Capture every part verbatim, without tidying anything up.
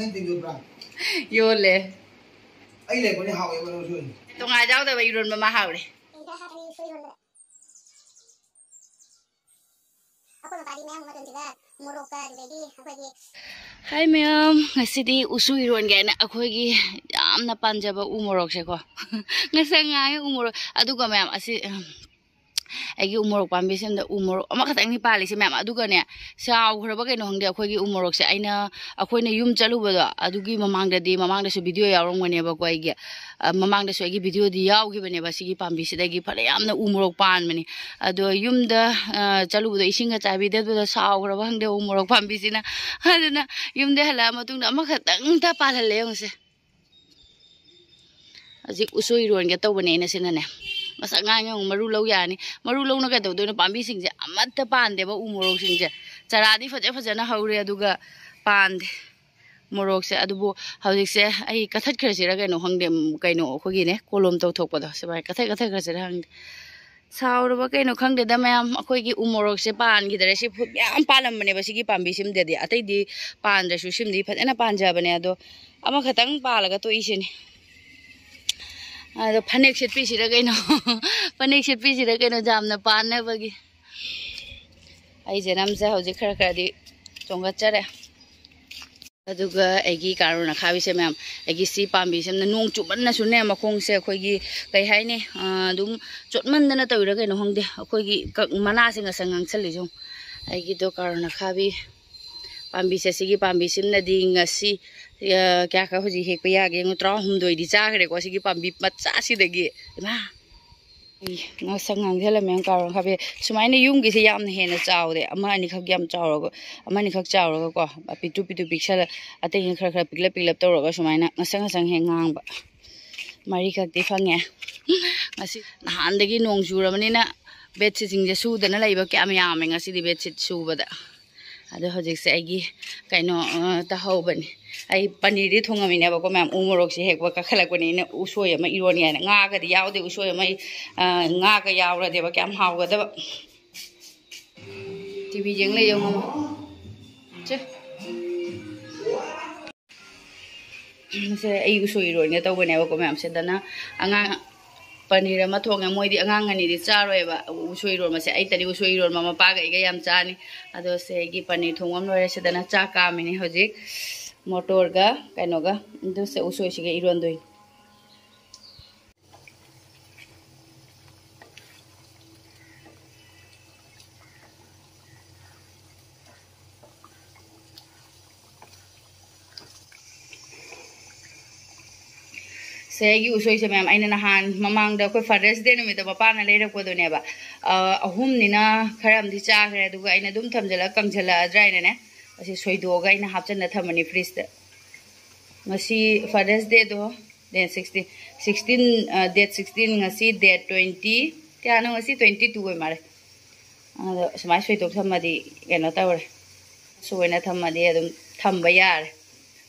ꯅꯪ ꯇꯤꯟ ꯌꯣꯠꯄ꯭ꯔꯥ? ꯌꯣꯜꯂꯦ꯫ ꯑꯩ ꯂꯩꯕꯅꯤ, ꯍꯥꯎꯋꯦꯕ ꯅꯪ ꯁꯣꯏ꯫ ꯇꯣꯉꯥꯟ ꯌꯥꯎꯗꯕ ꯏꯔꯣꯟꯕ ꯑꯃ ꯍꯥꯎꯔꯦ꯫ ꯑꯩꯈꯣꯏ ꯃꯄꯥꯗꯤ ꯃꯌꯥꯡ ꯃꯇꯣꯟꯁꯤꯒ ꯃꯣꯔꯣꯛꯀ ꯑꯗꯨꯗꯒꯤ ꯑꯩꯈꯣꯏꯒꯤ ꯍꯥꯏ ꯃꯌꯥꯝ, ꯉꯁꯤꯗꯤ ꯎꯁꯣꯏ ꯏꯔꯣꯟꯒꯦ ꯍꯥꯏꯅ ꯑꯩꯈꯣꯏꯒꯤ ꯌꯥꯝꯅ ꯄꯥꯟꯖꯕ ꯎ ꯃꯣꯔꯣꯛꯁꯦꯀꯣ꯫ ꯉꯁꯥꯏ ꯉꯥꯡꯉꯦ ꯎ ꯃꯣꯔꯣꯛ꯫ ꯑꯗꯨꯒ ꯃꯌꯥꯝ ꯑꯁꯤ, ꯎꯝ, ꯑꯩꯒꯤ ꯎ ꯃꯣꯔꯣꯛ ꯄꯥꯝꯕꯤꯁꯤꯗ ꯎ ꯃꯣꯔꯣꯛ ꯑꯃꯈꯛꯇꯪꯅꯤ ꯄꯥꯜꯂꯤꯁꯦ ꯃꯌꯥꯝ꯫ ꯑꯗꯨꯒꯅꯦ, ꯆꯥꯎꯈ꯭ꯔꯕ ꯀꯩꯅꯣ ꯈꯪꯗꯦ, ꯑꯩꯈꯣꯏꯒꯤ ꯎ ꯃꯣꯔꯣꯛꯁꯦ꯫ ꯑꯩꯅ, ꯑꯩꯈꯣꯏꯅ ꯌꯨꯝ ꯆꯠꯂꯨꯕꯗꯣ, ꯑꯗꯨꯒꯤ ꯃꯃꯥꯡꯗꯗꯤ, ꯃꯃꯥꯡꯗꯁꯨ ꯚꯤꯗꯤꯑꯣ ꯌꯥꯎꯔꯝꯒꯅꯦꯕꯀꯣ ꯑꯩꯒꯤ꯫ ꯑ, ꯃꯃꯥꯡꯗꯁꯨ ꯑꯩꯒꯤ ꯚꯤꯗꯤꯑꯣꯗꯤ ꯌꯥꯎꯈꯤꯕꯅꯦꯕ ꯁꯤꯒꯤ ꯄꯥꯝꯕꯤꯁꯤꯗꯒꯤ ꯐꯅ ꯌꯥꯝꯅ ꯎ ꯃꯣꯔꯣꯛ ꯄꯥꯟꯕꯅꯤ꯫ ꯑꯗꯣ ꯌꯨꯝꯗ, ꯑ, ꯆꯠꯂꯨꯕꯗꯣ ꯏꯁꯤꯡꯒ ꯆꯥꯏꯕꯤꯗꯕꯗ ꯁꯥꯎꯈ꯭ꯔꯕ ꯈꯪꯗꯦ ꯎ ꯃꯣꯔꯣꯛ ꯄꯥꯝꯕꯤꯁꯤꯅ꯫ ꯑꯗꯨꯅ ꯌꯨꯝꯗ ꯍꯜꯂꯛꯑ ꯃꯇꯨꯡꯗ ꯑꯃꯈꯛꯇꯪꯇ ꯄꯥꯜꯍꯜꯂꯦ ꯌꯦꯡꯉꯨꯁꯦ꯫ ꯍꯧꯖꯤꯛ ꯎꯁꯣꯏ ꯏꯔꯣꯟꯒꯦ ꯇꯧꯕꯅꯦ ꯑꯩꯅ ꯁꯤꯅꯅꯦ꯫ ꯃꯁꯛ ꯉꯥꯡꯉꯦ ꯌꯦꯡꯉꯨ, ꯃꯔꯨ ꯂꯧ ꯌꯥꯔꯅꯤ꯫ ꯃꯔꯨ ꯂꯧꯅ ꯀꯩꯗꯧꯗꯣꯏꯅꯣ? ꯄꯥꯝꯕꯤꯁꯤꯡꯁꯦ ꯑꯃꯠꯇ ꯄꯥꯟꯗꯦꯕ ꯎ ꯃꯣꯔꯣꯛꯁꯤꯡꯁꯦ꯫ ꯆꯔꯥꯗꯤ ꯐꯖ ꯐꯖꯅ ꯍꯧꯔꯦ, ꯑꯗꯨꯒ ꯄꯥꯟꯗꯦ꯫ ꯃꯣꯔꯣꯛꯁꯦ꯫ ꯑꯗꯨꯕꯨ ꯍꯧꯖꯤꯛꯁꯦ ꯑꯩ ꯀꯊꯠꯈ꯭ꯔꯁꯤꯔ ꯀꯩꯅꯣ ꯈꯪꯗꯦ, ꯎꯝ, ꯀꯩꯅꯣ ꯑꯩꯈꯣꯏꯒꯤꯅꯦ ꯀꯣꯂꯣꯝ ꯇꯧꯊꯣꯛꯄꯗꯣ ꯁꯨꯃꯥꯏꯅ ꯀꯊꯠ ꯀꯊꯠꯈ꯭ꯔꯁꯤꯔ ꯈꯪꯗꯦ꯫ ꯁꯥꯎꯔꯕ ꯀꯩꯅꯣ ꯈꯪꯗꯦꯗ ꯃꯌꯥꯝ, ꯑꯩꯈꯣꯏꯒꯤ ꯎ ꯃꯣꯔꯣꯛꯁꯦ ꯄꯥꯟꯈꯤꯗꯔꯦ꯫ ꯁꯤ ꯐꯨ-, ꯃꯌꯥꯝ ꯄꯥꯜꯂꯝꯕꯅꯦꯕ ꯁꯤꯒꯤ ꯄꯥꯝꯕꯤꯁꯤꯃꯗꯗꯤ, ꯑꯇꯩꯗꯤ ꯄꯥꯟꯗ꯭ꯔꯁꯨ ꯁꯤꯃꯗꯤ ꯐꯖꯅ ꯄꯥꯟꯖꯕꯅꯦ꯫ ꯑꯗꯣ ꯑꯃꯈꯛꯇꯪ ꯄꯥꯜꯂꯒ ꯇꯣꯛꯏꯁꯤꯅꯦ꯫ ꯑꯗꯣ ꯐꯅꯦꯛ ꯁꯦꯠꯄꯤꯁꯤꯔ ꯀꯩꯅꯣ? ꯐꯅꯦꯛ ꯁꯦꯠꯄꯤꯁꯤꯔ ꯀꯩꯅꯣ ꯖꯥꯝꯅ ꯄꯥꯟꯅꯕꯒꯤ? ꯑꯩꯁꯦ ꯅꯝꯁꯦ ꯍꯧꯖꯤꯛ ꯈꯔ ꯈꯔꯗꯤ ꯆꯣꯡꯒꯠꯆꯔꯦ꯫ ꯑꯗꯨꯒ ꯑꯩꯒꯤ ꯀꯥꯔꯣꯟ ꯑꯈꯥꯕꯤꯁꯦ ꯃꯌꯥꯝ, ꯑꯩꯒꯤ ꯁꯤ ꯄꯥꯝꯕꯤꯁꯤꯅ ꯅꯣꯡ ꯆꯨꯃꯟꯅꯁꯨꯅꯦ ꯃꯈꯣꯡꯁꯦ ꯑꯩꯈꯣꯏꯒꯤ ꯀꯩ ꯍꯥꯏꯅꯤ, ꯑ, ꯑꯗꯨꯝ ꯆꯣꯠꯃꯟꯗꯅ ꯇꯧꯔꯤꯔꯥ ꯀꯩꯅꯣ ꯈꯪꯗꯦ, ꯑꯩꯈꯣꯏꯒꯤ ꯀꯛ-, ꯃꯅꯥꯁꯦ ꯉꯁꯪ ꯉꯥꯡꯁꯜꯂꯤꯁꯦ ꯌꯦꯡꯉꯨ꯫ ꯑꯩꯒꯤꯗꯣ ꯀꯥꯔꯣꯟ ꯑꯈꯥꯕꯤ ꯄꯥꯝꯕꯤꯁꯦ, ꯁꯤꯒꯤ ꯄꯥꯝꯕꯤꯁꯤꯃꯅꯗꯤ ꯉꯁꯤ, ꯑ, ꯀꯌꯥ ꯈꯛ ꯍꯧꯖꯤꯛ ꯍꯦꯛꯄ ꯌꯥꯒꯦ ꯌꯦꯡꯉꯨ, ꯇꯔꯥꯍꯨꯝꯗꯣꯏꯗꯤ ꯆꯥꯈ꯭ꯔꯦꯀꯣ ꯁꯤꯒꯤ ꯄꯥꯝꯕꯤ ꯃꯆꯥꯁꯤꯗꯒꯤ꯫ ꯏꯃꯥ! ꯑꯩ ꯉꯁꯪ ꯉꯥꯡꯁꯜꯂꯝꯃꯦ ꯀꯥꯔꯣꯟ ꯑꯈꯥꯕꯤ꯫ ꯁꯨꯃꯥꯏꯅ ꯌꯨꯝꯒꯤꯁꯦ ꯌꯥꯝꯅ ꯍꯦꯟꯅ ꯆꯥꯎꯗꯦ, ꯑꯃ ꯑꯅꯤꯈꯛ ꯌꯥꯝ ꯆꯥꯎꯔꯒ, ꯑꯃ ꯑꯅꯤꯈꯛ ꯆꯥꯎꯔꯒꯀꯣ, ꯄꯤꯛꯇ꯭ꯔꯨ ꯄꯤꯛꯇ꯭ꯔꯨ ꯄꯤꯛꯁꯜꯂ, ꯑꯇꯩꯅ ꯈꯔ ꯈꯔ ꯄꯤꯛꯂꯞ ꯄꯤꯛꯂꯞ ꯇꯧꯔꯒ ꯁꯨꯃꯥꯏꯅ ꯉꯁꯪ ꯉꯁꯪ ꯍꯦꯛ ꯉꯥꯡꯕ꯫ ꯃꯔꯤꯈꯛꯇꯤ ꯐꯪꯉꯦ꯫ ꯉꯁꯤ ꯅꯍꯥꯟꯗꯒꯤ ꯅꯣꯡ ꯆꯨꯔꯕꯅꯤꯅ ꯕꯦꯠꯁꯤꯠꯁꯤꯡꯁꯦ ꯁꯨꯗꯅ ꯂꯩꯕ ꯀꯌꯥꯝ ꯌꯥꯝꯃꯦ ꯉꯁꯤꯗꯤ ꯕꯦꯠꯁꯤꯠ ꯁꯨꯕꯗ꯫ ꯑꯗꯣ ꯍꯧꯖꯤꯛꯁꯦ ꯑꯩꯒꯤ ꯀꯩꯅꯣ, ꯑ, ꯇꯧꯍꯧꯕꯅꯤ꯫ ꯑꯩ ꯄꯅꯤꯔꯗꯤ ꯊꯣꯡꯉꯝꯃꯤꯅꯦꯕꯀꯣ ꯃꯌꯥꯝ, ꯎ ꯃꯣꯔꯣꯛꯁꯦ ꯍꯦꯛꯄ ꯀꯥꯈꯠꯂꯛꯄꯅꯤꯅ ꯎꯁꯣꯏ ꯑꯃ ꯏꯔꯣꯟꯒꯦ ꯍꯥꯏꯅ꯫ ꯉꯥꯒꯗꯤ ꯌꯥꯎꯗꯦ, ꯎꯁꯣꯏ ꯑꯃ ꯑꯩ, ꯑ, ꯉꯥꯒ ꯌꯥꯎꯔꯗꯤꯕ ꯀꯌꯥꯝ ꯍꯥꯎꯒꯗꯕ꯫ ꯇꯤ ꯚꯤ ꯌꯦꯡ ꯂꯩ ꯌꯦꯡꯉꯣ꯫ ꯆꯦ꯫ ꯁꯦ ꯑꯩ ꯎꯁꯣꯏ ꯏꯔꯣꯟꯒꯦ ꯇꯧꯕꯅꯦꯕꯀꯣ ꯃꯌꯥꯝꯁꯦ꯫ ꯑꯗꯨꯅ ꯑꯉꯥꯡ ꯄꯅꯤꯔ ꯑꯃ ꯊꯣꯡꯉꯦ꯫ ꯃꯣꯏꯗꯤ ꯑꯉꯥꯡ ꯑꯅꯤꯗꯤ ꯆꯥꯔꯣꯏꯕ ꯎꯁꯣꯏ ꯏꯔꯣꯟꯕꯁꯦ꯫ ꯑꯩꯇꯅꯤ ꯎꯁꯣꯏ ꯏꯔꯣꯟꯕ, ꯃꯄꯥꯒ ꯑꯩꯒ ꯌꯥꯝ ꯆꯥꯅꯤ꯫ ꯑꯗꯣ ꯁꯦ ꯑꯩꯒꯤ ꯄꯅꯤꯔ ꯊꯣꯡꯕ ꯑꯃ ꯂꯣꯏꯔꯦ꯫ ꯁꯤꯗꯅ ꯆꯥꯛ ꯀꯥꯝꯃꯤꯅꯦ ꯍꯧꯖꯤꯛ, ꯃꯣꯇꯣꯔꯒ ꯀꯩꯅꯣꯒ꯫ ꯑꯗꯨ ꯁꯦ ꯎꯁꯣꯏꯁꯤꯒ ꯏꯔꯣꯟꯗꯣꯏꯅꯤ꯫ ꯁꯦ ꯑꯩꯒꯤ ꯎꯁꯣꯏꯁꯦ ꯃꯌꯥꯝ, ꯑꯩꯅ ꯅꯍꯥꯟ ꯃꯃꯥꯡꯗ ꯑꯩꯈꯣꯏ Father's Day ꯅꯨꯃꯤꯠꯇ ꯃꯄꯥꯅ ꯂꯩꯔꯛꯄꯗꯨꯅꯦꯕ꯫ ꯑ, ꯑꯍꯨꯝꯅꯤꯅ ꯈꯔ ꯑꯃꯗꯤ ꯆꯥꯈ꯭ꯔꯦ, ꯑꯗꯨꯒ ꯑꯩꯅ ꯑꯗꯨꯝ ꯊꯝꯖꯤꯜꯂꯒ ꯀꯪꯁꯤꯜꯂꯛꯑꯗ꯭ꯔꯥ ꯍꯥꯏꯅꯅꯦ, ꯑꯁꯤ ꯁꯣꯏꯗꯣꯛꯑꯒ ꯑꯩꯅ ꯍꯥꯞꯆꯤꯟꯅ ꯊꯝꯕꯅꯤ ꯐ꯭ꯔꯤꯖꯇ꯫ ꯉꯁꯤ Father's Dayꯗꯣ date sixteen, sixteen, ꯑ, date sixteen, ꯉꯁꯤ date twenty, ꯀꯌꯥꯅꯣ? ꯉꯁꯤ twenty two ꯑꯣꯏ ꯃꯥꯜꯂꯦ꯫ ꯑꯗꯣ ꯁꯨꯃꯥꯏꯅ ꯁꯣꯏꯗꯣꯛ ꯊꯝꯃꯗꯤ ꯀꯩꯅꯣ ꯇꯧꯔꯦ, ꯁꯨ ꯑꯣꯏꯅ ꯊꯝꯃꯗꯤ ꯑꯗꯨꯝ ꯊꯝꯕ ꯌꯥꯔꯦ꯫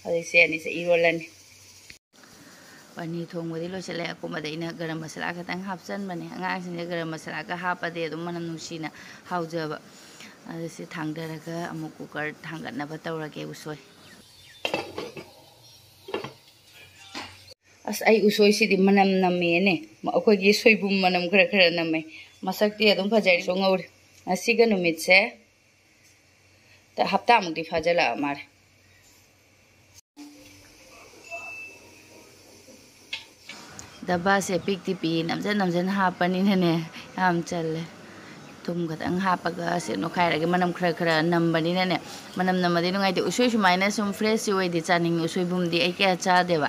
ꯍꯧꯖꯤꯛ ꯁꯦ ꯑꯅꯤꯁꯦ ꯏꯔꯣꯜꯂꯅꯤ꯫ ꯄꯅꯤꯔ ꯊꯣꯡꯕꯗꯤ ꯂꯣꯏꯁꯤꯜꯂꯦ꯫ ꯑꯀꯨꯝꯕꯗ ꯑꯩꯅ ꯒꯔꯝ ꯃꯁꯥꯂꯥ ꯈꯛꯇꯪ ꯍꯥꯞꯆꯟꯕꯅꯦ꯫ ꯑꯉꯥꯡꯁꯤꯡꯁꯦ ꯒꯔꯝ ꯃꯁꯥꯂꯥꯒ ꯍꯥꯞꯄꯗꯤ ꯑꯗꯨꯝ ꯃꯅꯝ ꯅꯨꯡꯁꯤꯅ ꯍꯥꯎꯖꯕ꯫ ꯑꯗꯨ ꯁꯤ ꯊꯥꯡꯗꯔꯒ ꯑꯃꯨꯛ ꯀꯨꯀꯔ ꯊꯥꯡꯒꯠꯅꯕ ꯇꯧꯔꯒꯦ ꯎꯁꯣꯏ꯫ ꯑꯁ, ꯑꯩ ꯎꯁꯣꯏꯁꯤꯗꯤ ꯃꯅꯝ ꯅꯝꯃꯦꯅꯦ꯫ ꯑꯩꯈꯣꯏꯒꯤ ꯁꯣꯏꯕꯨꯝ ꯃꯅꯝ ꯈꯔ ꯈꯔ ꯅꯝꯃꯦ꯫ ꯃꯁꯛꯇꯤ ꯑꯗꯨꯝ ꯐꯖꯩ꯫ ꯁꯣ ꯉꯧꯔꯦ꯫ ꯉꯁꯤꯒ ꯅꯨꯃꯤꯠꯁꯦ ꯍꯞꯇꯥꯃꯨꯛꯇꯤ ꯐꯥꯖꯤꯜꯂꯛꯑ ꯃꯥꯜꯂꯦ꯫ ꯗꯕꯥꯁꯦ ꯄꯤꯛꯇꯤ ꯄꯤꯛꯏ, ꯅꯝꯖꯟ ꯅꯝꯖꯟ ꯍꯥꯞꯄꯅꯤꯅꯅꯦ, ꯌꯥꯝ ꯆꯜꯂꯦ꯫ ꯊꯨꯝ ꯈꯛꯇꯪ ꯍꯥꯞꯄꯒ ꯁꯦ ꯅꯣꯠꯈꯥꯏꯔꯒꯦ꯫ ꯃꯅꯝ ꯈꯔ ꯈꯔ ꯅꯝꯕꯅꯤꯅꯅꯦ, ꯃꯅꯝ ꯅꯝꯃꯗꯤ ꯅꯨꯡꯉꯥꯏꯇꯦ꯫ ꯎꯁꯣꯏ ꯁꯨꯃꯥꯏꯅ ꯁꯨꯝ fresh ꯑꯣꯏꯗꯤ ꯆꯥꯅꯤꯡꯉꯤ꯫ ꯎꯁꯣꯏꯕꯨꯝꯗꯤ ꯑꯩ ꯀꯌꯥ ꯆꯥꯗꯦꯕ꯫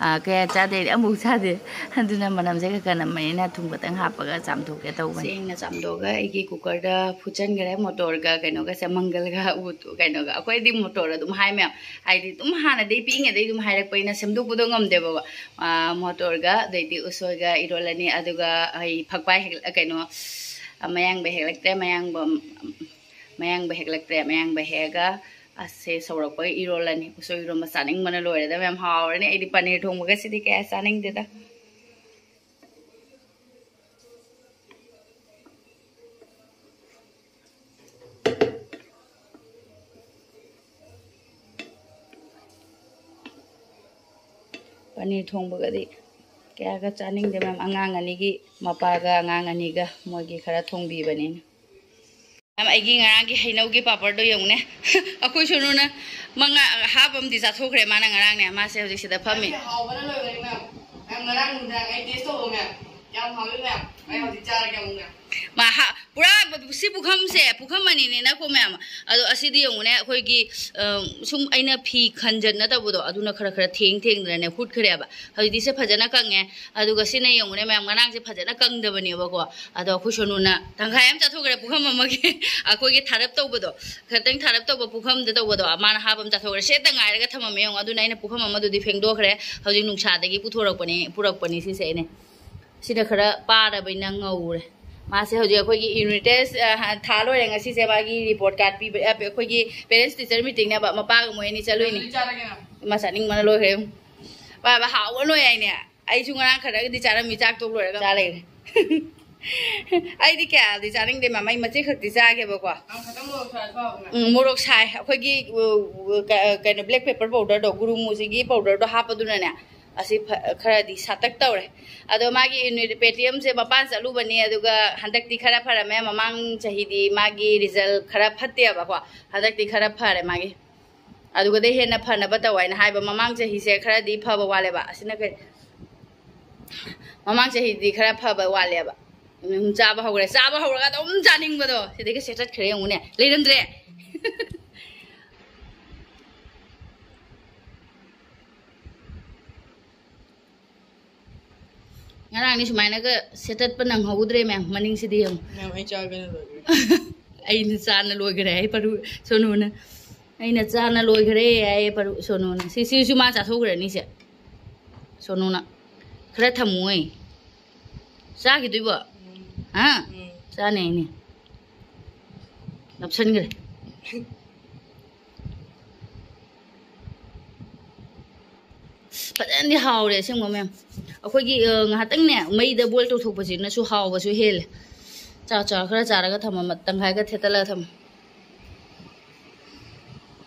ꯑꯥ, ꯀꯌꯥ ꯆꯥꯗꯦ ꯍꯥꯏꯗꯤ ꯑꯃꯨꯛ ꯆꯥꯗꯦ꯫ ꯑꯗꯨꯅ ꯃꯅꯝꯁꯦ ꯈꯔ ꯈꯔ ꯅꯝꯕꯅꯤꯅ ꯊꯨꯝ ꯈꯛꯇꯪ ꯍꯥꯞꯄꯒ ꯆꯥꯝꯊꯣꯛꯀꯦ ꯇꯧꯕꯅꯤ꯫ ꯁꯦꯡꯅ ꯆꯥꯝꯊꯣꯛꯑꯒ ꯑꯩꯒꯤ ꯀꯨꯀꯔꯗ ꯐꯨꯠꯆꯟꯈ꯭ꯔꯦ꯫ ꯃꯣꯇꯣꯔꯒ ꯀꯩꯅꯣꯒꯁꯦ, ꯃꯪꯒꯜꯒ ꯎ-, ꯀꯩꯅꯣꯒ꯫ ꯑꯩꯈꯣꯏꯗꯤ ꯃꯣꯇꯣꯔ ꯑꯗꯨꯝ ꯍꯥꯏ ꯃꯌꯥꯝ꯫ ꯍꯥꯏꯗꯤ ꯑꯗꯨꯝ ꯍꯥꯟꯅꯗꯩ ꯄꯤꯛꯏꯉꯩꯗꯩ ꯑꯗꯨꯝ ꯍꯥꯏꯔꯛꯄꯅꯤꯅ ꯁꯦꯝꯗꯣꯛꯄꯗꯣ ꯉꯝꯗꯦꯕꯀꯣ꯫ ꯑꯥ, ꯃꯣꯇꯣꯔꯒ ꯑꯗꯩꯗꯤ ꯎꯁꯣꯏꯒ ꯏꯔꯣꯜꯂꯅꯤ꯫ ꯑꯗꯨꯒ ꯑꯩ ꯐꯛꯄꯥꯏ ꯍꯦꯛ-, ꯀꯩꯅꯣ, ꯃꯌꯥꯡꯕ ꯍꯦꯛꯂꯛꯇ꯭ꯔꯦ꯫ ꯃꯌꯥꯡꯕ, ꯃꯌꯥꯡꯕ ꯍꯦꯛꯂꯛꯇ꯭ꯔꯦ꯫ ꯃꯌꯥꯡꯕ ꯍꯦꯛꯑꯒ ꯑꯁꯦ ꯁꯧꯔꯛꯄꯒ ꯏꯔꯣꯜꯂꯅꯤ꯫ ꯎꯁꯣꯏ ꯏꯔꯣꯝꯕ ꯆꯥꯅꯤꯡꯕꯅ ꯂꯣꯏꯔꯦꯗ ꯃꯌꯥꯝ꯫ ꯍꯥꯎꯔꯅꯤ꯫ ꯑꯩꯗꯤ ꯄꯅꯤꯔ ꯊꯣꯡꯕꯒꯁꯤꯗꯤ ꯀꯌꯥ ꯆꯥꯅꯤꯡꯗꯦꯗ꯫ ꯑꯅꯤ ꯊꯣꯡꯕꯒꯗꯤ ꯀꯌꯥꯒ ꯆꯥꯅꯤꯡꯗꯦ, ꯃꯌꯥꯝ꯫ ꯑꯉꯥꯡ ꯑꯅꯤꯒꯤ ꯃꯄꯥꯒ ꯑꯉꯥꯡ ꯑꯅꯤꯒ ꯃꯣꯏꯒꯤ ꯈꯔ ꯊꯣꯡꯕꯤꯕꯅꯤꯅ꯫ ꯃꯌꯥꯝ, ꯑꯩꯒꯤ ꯉꯔꯥꯡꯒꯤ ꯍꯩꯅꯧꯒꯤ ꯄꯥꯄꯔꯗꯣ ꯌꯦꯡꯉꯨꯅꯦ꯫ ꯑꯩꯈꯣꯏ ꯁꯣꯅꯨꯅ ꯃꯉꯥ ꯍꯥꯞ ꯑꯃꯗꯤ ꯆꯥꯊꯣꯛꯈ꯭ꯔꯦ ꯃꯥꯅ ꯉꯔꯥꯡꯅꯦ꯫ ꯃꯥꯁꯦ ꯍꯧꯖꯤꯛ ꯁꯤꯗ ꯐꯝꯃꯤ꯫ ꯍꯥꯎꯕꯅ ꯂꯣꯏꯔꯦ, ꯃꯌꯥꯝ꯫ ꯃꯌꯥꯝ, ꯉꯔꯥꯡ ꯅꯨꯡꯗꯥꯡ ꯑꯩ ꯇꯦꯁ ꯇꯧꯕ, ꯃꯌꯥꯝ꯫ ꯌꯥꯝ ꯍꯥꯎꯋꯤ, ꯃꯌꯥꯝ꯫ ꯑꯩ ꯍꯧꯖꯤꯛ ꯆꯥꯔꯒꯦ ꯑꯃꯨꯛ, ꯃꯌꯥꯝ꯫ ꯃꯥ ꯍꯥ-, ꯄꯨꯔꯥ ꯁꯤ ꯄꯨꯈꯝꯁꯦ, ꯄꯨꯈꯝ ꯑꯅꯤꯅꯦꯅꯀꯣ, ꯃꯌꯥꯝ꯫ ꯑꯗꯣ ꯑꯁꯤꯗꯤ ꯌꯦꯡꯉꯨꯅꯦ, ꯑꯩꯈꯣꯏꯒꯤ, ꯑ, ꯁꯨꯝ ꯑꯩꯅ ꯐꯤ ꯈꯟꯖꯟꯅ ꯇꯧꯕꯗꯣ, ꯑꯗꯨꯅ ꯈꯔ ꯈꯔ ꯊꯦꯡ ꯊꯦꯡꯗꯅꯅꯦ ꯍꯨꯠꯈ꯭ꯔꯦꯕ꯫ ꯍꯧꯖꯤꯛꯇꯤ ꯁꯦ ꯐꯖꯅ ꯀꯪꯉꯦ꯫ ꯑꯗꯨꯒ ꯁꯤꯅ ꯌꯦꯡꯉꯨꯅꯦ, ꯃꯌꯥꯝ, ꯉꯔꯥꯡꯁꯦ ꯐꯖꯅ ꯀꯪꯗꯕꯅꯦꯕꯀꯣ꯫ ꯑꯗꯣ ꯑꯩꯈꯣꯏ ꯁꯣꯅꯨꯅ ꯇꯪꯈꯥꯏ ꯑꯃ ꯆꯥꯊꯣꯛꯈ꯭ꯔꯦ, ꯄꯨꯈꯝ ꯑꯃꯒꯤ꯫ ꯑꯩꯈꯣꯏꯒꯤ ꯊꯥꯔꯞ ꯇꯧꯕꯗꯣ, ꯈꯇꯪ ꯊꯥꯔꯞ ꯇꯧꯕ ꯄꯨꯈꯝꯗ ꯇꯧꯕꯗꯣ, ꯃꯥꯅ ꯍꯥꯞ ꯑꯃ ꯆꯥꯊꯣꯛꯈ꯭ꯔꯦ꯫ ꯁꯦꯠꯇ ꯉꯥꯏꯔꯒ ꯊꯝꯃꯝꯃꯦ ꯌꯦꯡꯉꯣ꯫ ꯑꯗꯨꯅ ꯑꯩꯅ ꯄꯨꯈꯝ ꯑꯃꯗꯨꯗꯤ ꯐꯦꯡꯗꯣꯛꯈ꯭ꯔꯦ꯫ ꯍꯧꯖꯤꯛ ꯅꯨꯡꯁꯥꯗꯒꯤ ꯄꯨꯊꯣꯔꯛꯄꯅꯤ, ꯄꯨꯔꯛꯄꯅꯤ ꯁꯤꯁꯦ ꯑꯩꯅ꯫ ꯁꯤꯅ ꯈꯔ ꯄꯥꯔꯕꯅꯤꯅ ꯉꯧꯔꯦ꯫ ꯃꯥꯁꯦ ꯍꯧꯖꯤꯛ ꯑꯩꯈꯣꯏꯒꯤ ꯌꯨꯅꯤꯠ ꯇꯦꯁ, ꯑ, ꯊꯥ ꯂꯣꯏꯔꯦ꯫ ꯉꯁꯤꯁꯦ ꯃꯥꯒꯤ ꯔꯤꯄꯣꯔꯠ ꯀꯥꯔꯗ ꯄꯤꯕ, ꯑ, ꯑꯩꯈꯣꯏꯒꯤ ꯄꯦꯔꯦꯟꯁ ꯇꯤꯆꯔ ꯃꯤꯇꯤꯡꯅꯦꯕ꯫ ꯃꯄꯥꯒ ꯃꯣꯏ ꯑꯅꯤ ꯆꯠꯂꯨꯏꯅꯤ꯫ ꯃꯥ ꯆꯥꯅꯤꯡꯕꯅ ꯂꯣꯏꯈ꯭ꯔꯦ꯫ ꯕꯥꯕꯥ ꯍꯥꯎꯕ ꯂꯣꯏ ꯍꯥꯏꯅꯦ꯫ ꯑꯩꯁꯨ ꯉꯔꯥꯡ ꯈꯔꯒꯗꯤ ꯆꯥꯔꯝꯃꯤ, ꯆꯥꯛ ꯇꯣꯛ ꯂꯣꯏꯔꯒ ꯆꯥ ꯂꯩꯔꯦ꯫ ꯑꯩꯗꯤ ꯀꯌꯥꯗꯤ ꯆꯥꯅꯤꯡꯗꯦ, ꯃꯃꯩ ꯃꯆꯦꯠ ꯈꯛꯇꯤ ꯆꯥꯒꯦꯕꯀꯣ꯫ ꯎꯝ, ꯃꯣꯔꯣꯛ ꯁꯥꯏ꯫ ꯑꯩꯈꯣꯏꯒꯤ, ꯎ, ꯎ, ꯀ-, ꯀꯩꯅꯣ, ꯕ꯭ꯂꯦꯛ ꯄꯦꯄꯔ ꯄꯥꯎꯗꯔꯗꯣ, ꯒꯨꯔꯨꯃꯨꯁꯤꯒꯤ ꯄꯥꯎꯗꯔꯗꯣ ꯍꯥꯞꯄꯗꯨꯅꯅꯦ, ꯑꯁꯤ ꯐ-, ꯈꯔꯗꯤ ꯁꯥꯇꯛ ꯇꯧꯔꯦ꯫ ꯑꯗꯣ ꯃꯥꯒꯤ ꯌꯨꯅꯤꯠ ꯄꯦꯇꯤꯑꯦꯝꯁꯦ ꯃꯄꯥꯟ ꯆꯠꯂꯨꯕꯅꯤ, ꯑꯗꯨꯒ ꯍꯟꯗꯛꯇꯤ ꯈꯔ ꯐꯔꯝꯃꯦ꯫ ꯃꯃꯥꯡ ꯆꯍꯤꯗꯤ ꯃꯥꯒꯤ ꯔꯤꯖꯜ ꯈꯔ ꯐꯠꯇꯦꯕꯀꯣ, ꯍꯟꯗꯛꯇꯤ ꯈꯔ ꯐꯔꯦ ꯃꯥꯒꯤ꯫ ꯑꯗꯨꯒꯗꯩ ꯍꯦꯟꯅ ꯐꯅꯕ ꯇꯧ ꯍꯥꯏꯅ ꯍꯥꯏꯕ꯫ ꯃꯃꯥꯡ ꯆꯍꯤꯁꯦ ꯈꯔꯗꯤ ꯐꯕ ꯋꯥꯠꯂꯦꯕ꯫ ꯑꯁꯤꯅ ꯀꯩ, ꯃꯃꯥꯡ ꯆꯍꯤꯗꯤ ꯈꯔ ꯐꯕ ꯋꯥꯠꯂꯦꯕ꯫ ꯎꯝ, ꯆꯥꯕ ꯍꯧꯔꯦ꯫ ꯆꯥꯕ ꯍꯧꯔꯒ ꯑꯗꯨꯝ ꯆꯥꯅꯤꯡꯕꯗꯣ꯫ ꯁꯤꯗꯒꯤ ꯁꯦꯠꯇꯠꯈ꯭ꯔꯦ ꯌꯦꯡꯉꯨꯅꯦ꯫ ꯂꯩꯔꯝꯗ꯭ꯔꯦ꯫ ꯉꯔꯥꯡꯗꯤ ꯁꯨꯃꯥꯏꯅꯒ ꯁꯦꯠꯇꯠꯄ ꯅꯪꯍꯧꯗ꯭ꯔꯦ, ꯃꯌꯥꯝ꯫ ꯃꯅꯤꯡꯁꯤꯗꯤ ꯌꯦꯡꯉꯨ꯫ ꯃꯌꯥꯝ, ꯑꯩ ꯆꯥꯒꯦꯅ ꯂꯣꯏꯈ꯭ꯔꯦ꯫ ꯑꯩꯅ ꯆꯥꯅ ꯂꯣꯏꯈ꯭ꯔꯦ ꯍꯥꯏ ꯄꯔꯨ ꯁꯣꯅꯨꯅ꯫ ꯑꯩꯅ ꯆꯥꯅ ꯂꯣꯏꯈ꯭ꯔꯦ ꯍꯥꯏ ꯄꯔꯨ ꯁꯣꯅꯨꯅ꯫ ꯁꯤ, ꯁꯤꯁꯨ ꯃꯥ ꯆꯥꯊꯣꯛꯈ꯭ꯔꯅꯤ ꯁꯦ꯫ ꯁꯣꯅꯨꯅ꯫ ꯈꯔ ꯊꯝꯃꯨ ꯑꯩ꯫ ꯆꯥꯈꯤꯗꯣꯏꯕꯣ? ꯎꯝ꯫ ꯍꯥ? ꯎꯝ꯫ ꯆꯥꯅꯤ ꯍꯥꯏꯅꯦ꯫ ꯅꯞꯁꯟꯈ꯭ꯔꯦ꯫ ꯐꯖꯅꯗꯤ ꯍꯥꯎꯔꯦ ꯑꯁꯦꯡꯕ ꯃꯌꯥꯝ꯫ ꯑꯩꯈꯣꯏꯒꯤ, ꯑ, ꯉꯥꯏꯍꯥꯛꯇꯪꯅꯦ ꯃꯩꯗ ꯕꯣꯏꯜ ꯇꯧꯊꯣꯛꯄꯁꯤꯅꯁꯨ ꯍꯥꯎꯕꯁꯨ ꯍꯦꯜꯂꯦ꯫ ꯆꯥ, ꯆꯥ ꯈꯔ ꯆꯥꯔꯒ ꯊꯝꯃ, ꯇꯪꯈꯥꯏꯒ ꯊꯦꯠꯇꯠꯂꯒ ꯊꯝꯃ꯫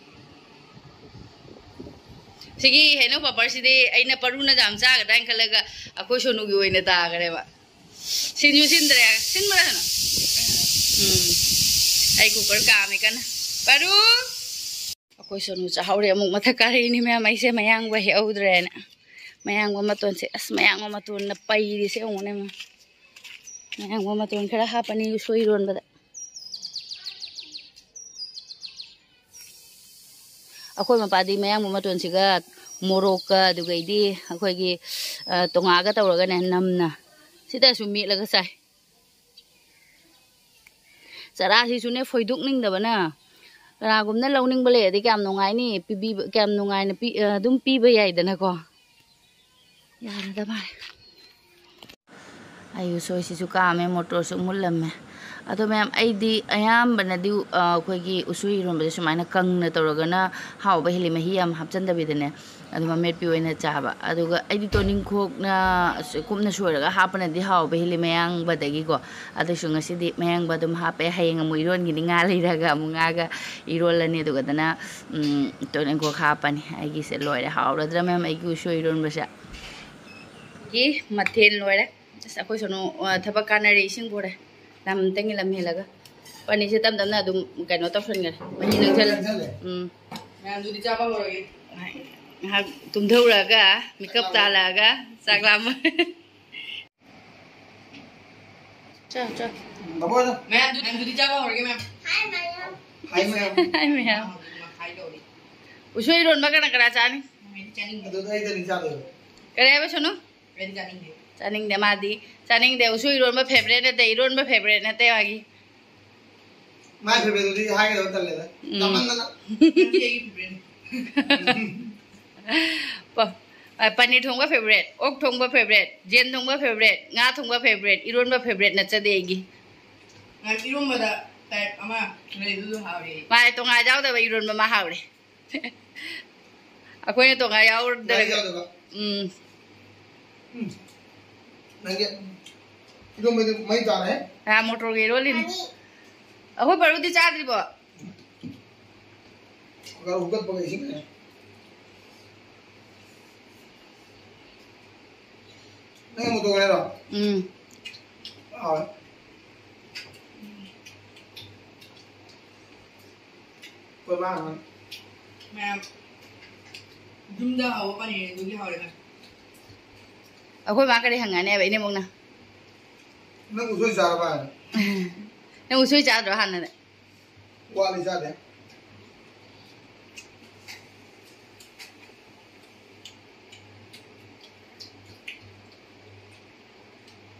ꯁꯤꯒꯤ ꯍꯩꯅꯧ ꯄꯥꯄꯔꯁꯤꯗꯤ ꯑꯩꯅ ꯄꯔꯨꯅ ꯌꯥꯝ ꯆꯥꯒꯗ꯭ꯔꯥ ꯍꯥꯏꯅ ꯈꯜꯂꯒ ꯑꯩꯈꯣꯏ ꯁꯣꯅꯨꯒꯤ ꯑꯣꯏꯅ ꯇꯥꯈ꯭ꯔꯦꯕ꯫ ꯁꯤꯟꯁꯨ ꯁꯤꯟꯗ꯭ꯔꯦ꯫ ꯁꯤꯟꯕ꯭ꯔꯥ ꯁꯣꯅꯨ? ꯎꯝ꯫ ꯑꯩ ꯀꯨꯀꯔ ꯀꯥꯝꯃꯤ ꯀꯟꯅ꯫ ꯄꯔꯨ! ꯑꯩꯈꯣꯏ ꯁꯣꯅꯨ ꯆꯥꯍꯧꯔꯦ꯫ ꯑꯃꯨꯛ ꯃꯊꯛ ꯀꯥꯔꯛꯏꯅꯤ ꯃꯌꯥꯝ꯫ ꯑꯩꯁꯦ ꯃꯌꯥꯡꯕ ꯍꯦꯛꯍꯧꯗ꯭ꯔꯦꯅ꯫ ꯃꯌꯥꯡꯕ ꯃꯇꯣꯟꯁꯦ, ꯑꯁ, ꯃꯌꯥꯡꯕ ꯃꯇꯣꯟꯅ ꯄꯩꯔꯤꯁꯦ ꯌꯦꯡꯉꯨꯅꯦ꯫ ꯃꯌꯥꯡꯕ ꯃꯇꯣꯟ ꯈꯔ ꯍꯥꯞꯄꯅꯤ ꯎꯁꯣꯏ ꯏꯔꯣꯟꯕꯗ꯫ ꯑꯩꯈꯣꯏ ꯃꯄꯥꯗꯤ ꯃꯌꯥꯡꯕ ꯃꯇꯣꯟꯁꯤꯒ ꯃꯣꯔꯣꯛꯀ ꯑꯗꯨꯒꯩꯗꯤ ꯑꯩꯈꯣꯏꯒꯤ, ꯑ, ꯇꯣꯉꯥꯒ ꯇꯧꯔꯒꯅꯦ ꯅꯝꯅ ꯁꯤꯗꯁꯨ ꯃꯦꯠꯂꯒ ꯆꯥꯏ꯫ ꯆꯔꯥꯁꯤꯁꯨꯅꯦ ꯐꯣꯏꯗꯣꯛꯅꯤꯡꯗꯕꯅ, ꯀꯅꯥꯒꯨꯝꯕꯅ ꯂꯧꯅꯤꯡꯕ ꯂꯩꯔꯗꯤ ꯀꯌꯥꯝ ꯅꯨꯡꯉꯥꯏꯅꯤ, ꯄꯤꯕꯤꯕ, ꯀꯌꯥꯝ ꯅꯨꯡꯉꯥꯏꯅ ꯄꯤ-, ꯑ, ꯑꯗꯨꯝ ꯄꯤꯕ ꯌꯥꯏꯗꯅꯀꯣ꯫ ꯌꯥꯔꯗ ꯃꯥꯜꯂꯦ꯫ ꯑꯩ ꯎꯁꯣꯏꯁꯤꯁꯨ ꯀꯥꯝꯃꯦ, ꯃꯣꯇꯣꯔꯁꯨ ꯃꯨꯜꯂꯝꯃꯦ꯫ ꯑꯗꯣ ꯃꯌꯥꯝ, ꯑꯩꯗꯤ ꯑꯌꯥꯝꯕꯅꯗꯤ, ꯑ, ꯑꯩꯈꯣꯏꯒꯤ ꯎꯁꯣꯏ ꯏꯔꯣꯟꯕꯁꯦ ꯁꯨꯃꯥꯏꯅ ꯀꯪꯅ ꯇꯧꯔꯒꯅ ꯍꯥꯎꯕ ꯍꯦꯜꯂꯤ, ꯃꯍꯤ ꯌꯥꯝ ꯍꯥꯞꯆꯟꯗꯕꯤꯗꯅꯦ꯫ ꯑꯗꯨꯝ ꯑꯃꯦꯠꯄꯤ ꯑꯣꯏꯅ ꯆꯥꯕ꯫ ꯑꯗꯨꯒ ꯑꯩꯗꯤ ꯇꯣꯅꯤꯡꯈꯣꯛꯅ ꯀꯨꯞꯅ ꯁꯣꯏꯔꯒ ꯍꯥꯞꯄꯅꯗꯤ ꯍꯥꯎꯕ ꯍꯦꯜꯂꯤ ꯃꯌꯥꯡꯕꯗꯒꯤꯀꯣ꯫ ꯑꯗꯨꯁꯨ ꯉꯁꯤꯗꯤ ꯃꯌꯥꯡꯕ ꯑꯗꯨꯝ ꯍꯥꯞꯄꯦ꯫ ꯍꯌꯦꯡ ꯑꯃꯨꯛ ꯏꯔꯣꯟꯒꯤꯅꯤ ꯉꯥ ꯂꯩꯔꯒ꯫ ꯑꯃꯨꯛ ꯉꯥꯒ ꯏꯔꯣꯜꯂꯅꯤ꯫ ꯑꯗꯨꯒꯗꯅ, ꯎꯝ, ꯇꯣꯅꯤꯡꯈꯣꯛ ꯍꯥꯞꯄꯅꯤ꯫ ꯑꯩꯒꯤꯁꯦ ꯂꯣꯏꯔꯦ꯫ ꯍꯥꯎꯔꯗ꯭ꯔꯥ ꯃꯌꯥꯝ ꯑꯩꯒꯤ ꯎꯁꯣꯏ ꯏꯔꯣꯟꯕꯁꯦ? ꯒꯤ ꯃꯊꯦꯜ ꯂꯣꯏꯔꯦ꯫ ꯑꯁ, ꯑꯩꯈꯣꯏ ꯁꯣꯅꯨ, ꯑ, ꯊꯕꯛ ꯀꯥꯟꯅꯔꯦ, ꯏꯁꯤꯡ ꯄꯨꯔꯦ꯫ ꯂꯝ ꯑꯝꯇꯪꯒꯤ ꯂꯝ ꯍꯦꯜꯂꯒ꯫ ꯄꯅꯤꯁꯦ ꯇꯞ ꯇꯞꯅ ꯑꯗꯨꯝ ꯀꯩꯅꯣ ꯇꯧꯁꯟꯈ꯭ꯔꯦ꯫ ꯃꯍꯤ ꯅꯪꯁꯜꯂꯦ꯫ ꯅꯪꯁꯜꯂꯦ? ꯎꯝ꯫ ꯃꯌꯥꯝꯗꯨꯗꯤ ꯆꯥꯕ ꯍꯧꯔꯒꯦ꯫ ꯉꯥꯏꯍꯥꯛ ꯇꯨꯝꯊꯧꯔꯒ, ꯃꯤꯀꯞ ꯇꯥꯜꯂꯛꯑꯒ, ꯆꯥꯛ ꯂꯥꯝꯃ꯫ ꯆꯥ, ꯆꯥ꯫ ꯕꯥꯕꯣ, ꯆꯥ꯫ ꯃꯌꯥꯝꯗꯨ-, ꯃꯌꯥꯝꯗꯨꯗꯤ ꯆꯥꯕ ꯍꯧꯔꯒꯦ, ꯃꯌꯥꯝ꯫ ꯍꯥꯏ, ꯃꯌꯥꯝ꯫ ꯍꯥꯏ, ꯃꯌꯥꯝ꯫ ꯍꯥꯏ, ꯃꯌꯥꯝ꯫ ꯍꯥꯏ ꯇꯧꯔꯤ꯫ ꯎꯁꯣꯏ ꯏꯔꯣꯟꯕ ꯀꯅꯥ ꯀꯅꯥ ꯆꯥꯅꯤ? ꯑꯩꯗꯤ ꯆꯥꯅꯤꯡꯗꯦ꯫ ꯑꯗꯨꯗ ꯑꯩꯗꯅꯤ ꯆꯥꯗꯣꯏꯕ꯫ ꯀꯔꯤ ꯍꯥꯏꯕ, ꯁꯣꯅꯨ? ꯑꯩꯗꯤ ꯆꯥꯅꯤꯡꯗꯦ꯫ ꯆꯥꯅꯤꯡꯗꯦ ꯃꯥꯗꯤ꯫ ꯆꯥꯅꯤꯡꯗꯦ꯫ ꯎꯁꯣꯏ ꯏꯔꯣꯟꯕ favourite ꯅꯠꯇꯦ, ꯏꯔꯣꯟꯕ favourite ꯅꯠꯇꯦ ꯃꯥꯒꯤ꯫ ꯃꯥꯏ favouriteꯇꯨꯗꯤ ꯍꯥꯏꯒꯗꯕ ꯇꯜꯂꯦꯗ꯫ ꯎꯝ꯫ ꯆꯥꯃꯟꯗꯅ꯫ ꯅꯪꯗꯤ ꯑꯩꯒꯤ favouriteꯅꯤ꯫ ꯄ-, ꯑ, ꯄꯅꯤꯔ ꯊꯣꯡꯕ favourite, ꯑꯣꯛ ꯊꯣꯡꯕ favourite, ꯌꯦꯟ ꯊꯣꯡꯕ favourite, ꯉꯥ ꯊꯣꯡꯕ favourite, ꯏꯔꯣꯟꯕ favourite ꯅꯠꯆꯗꯦ ꯑꯩꯒꯤ꯫ ꯅꯪ ꯏꯔꯣꯟꯕꯗ type ꯑꯃ ꯂꯩꯕꯗꯨ ꯍꯥꯎꯔꯦ꯫ ꯃꯥꯅꯦ, ꯇꯣꯉꯥꯟ ꯌꯥꯎꯗꯕ ꯏꯔꯣꯟꯕ ꯑꯃ ꯍꯥꯎꯔꯦ꯫ ꯑꯩꯈꯣꯏꯅ ꯇꯣꯉꯥꯟ ꯌꯥꯎꯗꯕ꯫ ꯉꯥꯔꯤ ꯌꯥꯎꯗꯕ꯫ ꯎꯝ꯫ ꯎꯝ꯫ ꯅꯪꯒꯤ ꯏꯔꯣꯟꯕꯗꯤ ꯃꯩ ꯇꯥꯔꯦ꯫ ꯑꯥ, ꯃꯣꯇꯣꯔꯒ ꯏꯔꯣꯜꯂꯤꯅꯤ꯫ ꯑꯩꯈꯣꯏ ꯄꯔꯨꯗꯤ ꯆꯥꯗ꯭ꯔꯤꯕꯣ? ꯀꯨꯀꯔ ꯍꯨꯒꯠꯄꯒ ꯏꯁꯤꯡ ꯂꯩꯔꯦ꯫ ꯅꯪ ꯑꯃꯨꯛ ꯇꯣꯡꯉꯦ ꯍꯥꯏꯔꯣ? ꯎꯝ꯫ ꯍꯥꯎꯋꯦ꯫ ꯑꯩꯈꯣꯏ ꯃꯥ ꯍꯪꯉꯦ꯫ ꯃꯌꯥꯝ ꯌꯨꯝꯗ ꯍꯧꯕ ꯄꯅꯤꯔꯗꯨꯒꯤ ꯍꯥꯎꯔꯦ ꯃꯥ꯫ ꯑꯩꯈꯣꯏ ꯃꯥ ꯀꯔꯤ ꯍꯪꯉꯅꯦꯕ ꯏꯅꯦꯝꯕꯣꯛꯅ? ꯅꯪ ꯎꯁꯣꯏ ꯆꯥꯔꯕ? ꯅꯪ ꯎꯁꯣꯏ ꯆꯥꯗ꯭ꯔꯣ ꯍꯥꯟꯅꯗꯤ? ꯋꯥꯠꯂꯤ, ꯆꯥꯗꯦ꯫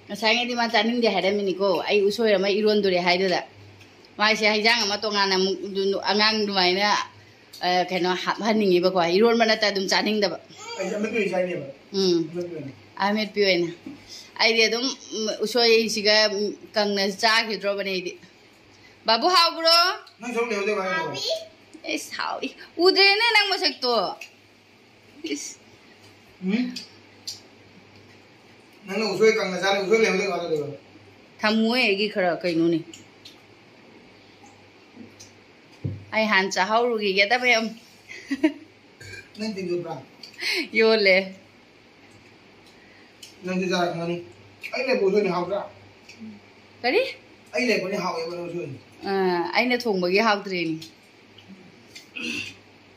ꯉꯁꯥꯏꯉꯩꯗꯤ ꯃꯥ ꯆꯥꯅꯤꯡꯗꯦ ꯍꯥꯏꯔꯝꯃꯤꯅꯤꯀꯣ, ꯑꯩ ꯎꯁꯣꯏ ꯑꯃ ꯏꯔꯣꯟꯗꯣꯔꯦ ꯍꯥꯏꯗꯨꯗ꯫ ꯃꯥꯏꯁꯦ ꯍꯩꯖꯥꯡ ꯑꯃ ꯇꯣꯉꯥꯟꯅ ꯑꯃꯨꯛ ꯑꯗꯨ ꯑꯉꯥꯡ ꯑꯗꯨꯃꯥꯏꯅ, ꯑ, ꯀꯩꯅꯣ ꯍꯥꯞꯍꯟꯅꯤꯡꯉꯤꯕꯀꯣ, ꯏꯔꯣꯟꯕ ꯅꯠꯇ ꯑꯗꯨꯝ ꯆꯥꯅꯤꯡꯗꯕ꯫ ꯑꯩꯁꯦ ꯑꯃꯦꯠꯄ ꯑꯣꯏꯅ ꯆꯥꯏꯅꯦꯕ꯫ ꯎꯝ꯫ ꯑꯃꯦꯠꯄ ꯑꯣꯏꯅ꯫ ꯑꯃꯦꯠꯄꯤ ꯑꯣꯏꯅ꯫ ꯑꯩꯗꯤ ꯑꯗꯨꯝ, ꯎꯝ, ꯎꯁꯣꯏꯁꯤꯒ, ꯎꯝ, ꯀꯪꯅ ꯆꯥꯈꯤꯗ꯭ꯔꯣꯕꯅꯦ ꯑꯩꯗꯤ꯫ ꯕꯥꯕꯨ, ꯍꯥꯎꯕ꯭ꯔꯣ? ꯅꯪ ꯁꯔꯨꯛ ꯂꯩꯍꯧꯗꯦ ꯀꯃꯥꯏꯅ ꯇꯧꯕ? ꯏꯁ, ꯍꯥꯎꯏ꯫ ꯎꯗ꯭ꯔꯦꯅꯦ ꯅꯪ ꯃꯁꯛꯇꯣ꯫ ꯏꯁ꯫ ꯎꯝ? ꯅꯪꯅ ꯎꯁꯣꯏ ꯀꯪꯅ ꯆꯥꯔꯦ, ꯎꯁꯣꯏ ꯂꯩꯍꯧꯗꯦ ꯀꯃꯥꯏꯅ ꯇꯧꯗꯣꯏꯕ? ꯊꯝꯃꯣꯍꯦ, ꯑꯩꯒꯤ ꯈꯔ ꯀꯩꯅꯣꯅꯦ꯫ ꯑꯩ ꯍꯥꯟꯅ ꯆꯥꯍꯧꯔꯨꯈꯤꯒꯦꯗ, ꯃꯌꯥꯝ꯫ ꯅꯪ ꯇꯤꯟ ꯌꯣꯠꯄ꯭ꯔꯥ? ꯌꯣꯜꯂꯦ꯫ ꯅꯪꯁꯨ ꯆꯥꯔ ꯈꯪꯒꯅꯤ꯫ ꯑꯩ ꯂꯩꯕ ꯎꯁꯣꯏꯅ ꯍꯥꯎꯇ꯭ꯔꯥ? ꯀꯔꯤ? ꯑꯩ ꯂꯩꯕꯅꯤ ꯍꯥꯎꯋꯦꯕ ꯅꯪ ꯎꯁꯣꯏꯅ꯫ ꯑꯥ, ꯑꯩꯅ ꯊꯣꯡꯕꯒꯤ ꯍꯥꯎꯇ꯭ꯔꯤꯅꯤ꯫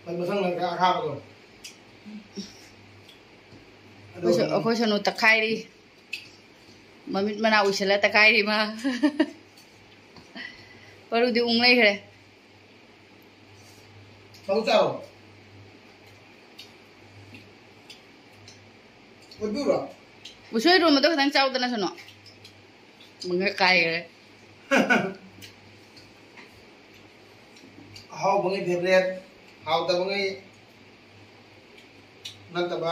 ꯃꯊꯪ ꯅꯪ ꯈꯔ ꯑꯈꯥꯕꯗꯣ꯫ ꯑꯗꯨ ꯑꯩꯈꯣꯏꯁꯨ, ꯈꯪꯒꯅꯤ꯫ ꯑꯩꯈꯣꯏ ꯁꯅꯨ ꯇꯛꯈꯥꯏꯔꯤ꯫ ꯃꯃꯤꯠ ꯃꯅꯥ ꯎꯏꯁꯜꯂ ꯇꯛꯈꯥꯏꯔꯤ ꯃꯥ꯫ ꯄꯔꯨꯗꯤ ꯎꯪ ꯂꯩꯈ꯭ꯔꯦ꯫ ꯃꯕꯨꯛ ꯆꯥꯎ꯫ ꯑꯣꯏꯕꯤꯕ꯭ꯔꯣ? ꯎꯁꯣꯏ ꯏꯔꯣꯟꯕꯗꯣ ꯈꯤꯇꯪ ꯆꯥꯎꯗꯅ ꯁꯅꯨ꯫ ꯃꯉꯛ ꯀꯥꯏꯈ꯭ꯔꯦ꯫ ꯑꯍꯥꯎꯕꯉꯩ favourite, ꯍꯥꯎꯇꯕꯉꯩ ꯅꯠꯇꯕ꯫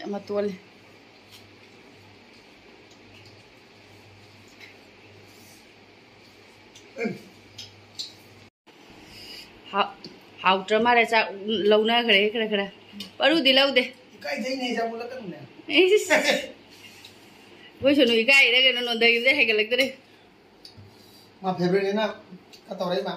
ꯑꯃ ꯇꯣꯜꯂꯦ꯫ ꯎꯝ꯫ ꯍꯥꯎ-, ꯍꯥꯎꯇ꯭ꯔ ꯃꯥꯜꯂꯦ, ꯆꯥꯛ ꯂꯧꯅꯈ꯭ꯔꯦ ꯈꯔ ꯈꯔ꯫ ꯄꯔꯨꯗꯤ ꯂꯧꯗꯦ꯫ ꯏꯀꯥꯏꯖꯩꯅꯦ, ꯆꯥꯛ ꯃꯨꯜꯂꯛꯀꯅꯨꯅꯦ꯫ ꯏꯁ꯫ ꯑꯩꯈꯣꯏ ꯁꯅꯨ ꯏꯀꯥꯏꯔ ꯀꯩꯅꯣ ꯅꯣꯟꯊꯈꯤꯕꯗꯩ ꯍꯩꯒꯠꯂꯛꯇ꯭ꯔꯦ꯫ ꯃꯥ favourite ꯅꯤꯅ ꯈꯔ ꯇꯧꯔꯛꯏ ꯃꯥ꯫